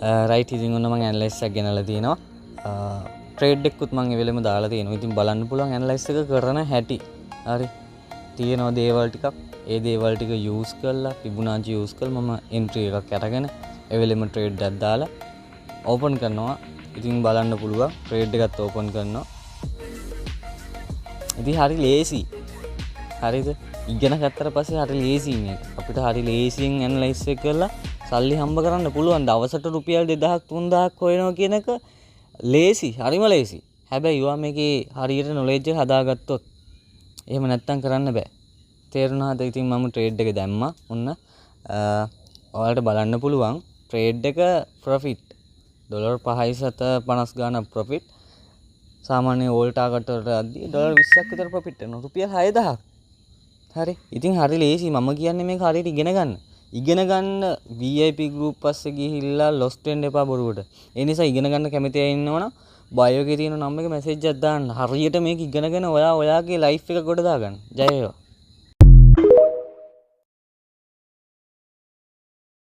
Right, ඉතින් ඔන්න මං ඇනලයිස් එකක් ගෙනල්ලා තියෙනවා. ට්‍රේඩ් එකකුත් මං ඒ වෙලෙම දාලා තියෙනවා. ඉතින් බලන්න පුළුවන් ඇනලයිස් එක කරන හැටි. හරි. තියෙනවා දේවල් ටිකක්. ඒ දේවල් ටික යූස් කරලා ෆිබොනාචි යූස් කරලා මම එන්ට්‍රි එකක් අරගෙන ඒ වෙලෙම ට්‍රේඩ් එකක් දාලා ඕපන් කරනවා. ඉතින් බලන්න පුළුවන් ට්‍රේඩ් එකත් ඕපන් කරනවා. ඉතින් හරි ලේසි. හරිද? ඉගෙන ගත්තට පස්සේ හරි ලේසි මේක. අපිට හරි ලේසියෙන් ඇනලයිස් එක කරලා සල්ලි හම්බ කරන්න පුළුවන්. දවසට රුපියල් 2000ක් 3000ක් හොයනවා කියන එක ලේසි, හරිම ලේසි. හැබැයි ඔයා මේකේ හරියට නොලෙජ් එක හදාගත්තොත් එහෙම නැත්තම් කරන්න බෑ. තේරුණාද? ඉතින් මම ට්‍රේඩ් එක දැම්මා. ඔන්න ඔයාලට බලන්න පුළුවන් ට්‍රේඩ් එක ප්‍රොෆිට් ඩොලර් පහයි සත පනස් ගාණක් ප්‍රොෆිට්. සාමාන්‍ය ඕල් ටාගට් වලට අද්දී ඩොලර් 20ක් විතර ප්‍රොෆිට් වෙනවා. රුපියල් 6000ක්. හරි. ඉතින් හරි ලේසි. මම කියන්නේ මේක හරියට ඉගෙන ගන්න. ඉගෙන ගන්න VIP group පස්සේ ගිහිල්ලා ලොස්ට් වෙන්න එපා බොරුවට. ඒ නිසා ඉගෙන ගන්න කැමති අය ඉන්නවනම් බයෝ එකේ තියෙන නම්බර් එකේ මැසේජ් එකක් දාන්න. හරියට මේක ඉගෙනගෙන ඔයා ඔයාගේ ලයිෆ් එක ගොඩ දාගන්න. ජය වේවා.